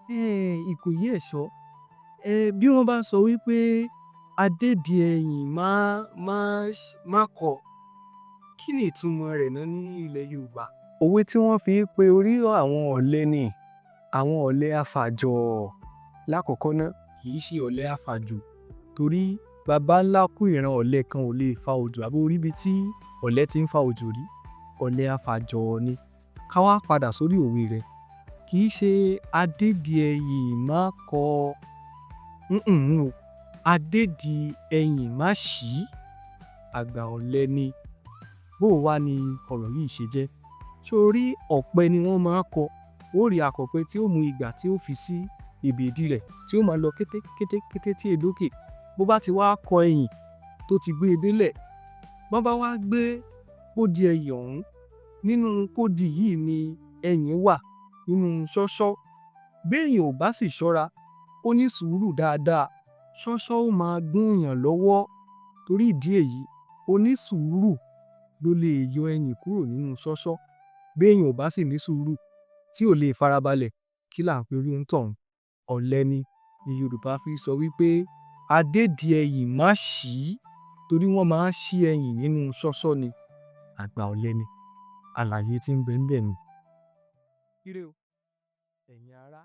Ìkòyí Ẹ̀ṣọ́, bí wọ́n bá sọ wí pé adédìí ẹyìn má má má kọ, kí ni ìtumọ̀ rẹ̀ ná ní ilẹ̀ Yorùbá? Òwe tí wọ́n fi ń pe orí àwọn ọ̀lẹ ni, àwọn ọ̀lẹ afàjọ̀ lákọ̀ọ́kọ́ ná. Kì í ṣe ọ̀lẹ afàjò, torí baba ńlá kú ìran ọ̀lẹ kan ò lè fa òjò. Àbí o ríbi tí ọ̀lẹ ti ń fa òjò rí? Ọ̀lẹ afàjọ̀ ni. Ká wá padà sórí òwe rẹ. Kì í ṣe adédìí ẹyìn má kọ o, adédìí ẹyìn má ṣí, àgbà ọ̀lẹ ni. Bó o wá ni ọ̀rọ̀ yìí ṣe jẹ́? Ṣé o rí ọ̀pẹ ni wọ́n máa ń kọ? Ó rí akọ̀pẹ tí ó mú igbà tí ó fi sí bèbè ìdí rẹ̀ tí ó máa lọ kété kété kété tí è dókè. Bó bá ti wá kọ ẹyìn tó ti gbé e délẹ̀, bọ́n bá wá gbé kódi ẹyìn ọ̀hún, nínú kódi yìí ni ẹyìn wà nínú ṣọ́ṣọ́. Béèyàn ò bá sì ṣọ́ra, kó ní sùúrù dáadáa, ṣọ́ṣọ́ ó máa gúnyàn lọ́wọ́. Torí ìdí èyí, onísùúrù ló lè yọ ẹyìn kúrò nínú ṣọ́ṣọ́. Béèyàn ò bá sì ní sùúrù, tí ò lè farabalẹ̀, kí là ń pe irú onítọ̀hún? Ọ̀lẹ ni. Ni Yorùbá fi sọ wí pé adédìí ẹyìn má ṣí, torí wọ́n máa ń ṣí ẹyìn nínú ṣọ́ṣọ́ ni. Àgbà ọ̀lẹ ni. Àlàyé tí ń bẹ ńbẹ̀ nù. Ire o, ẹ̀yin ará.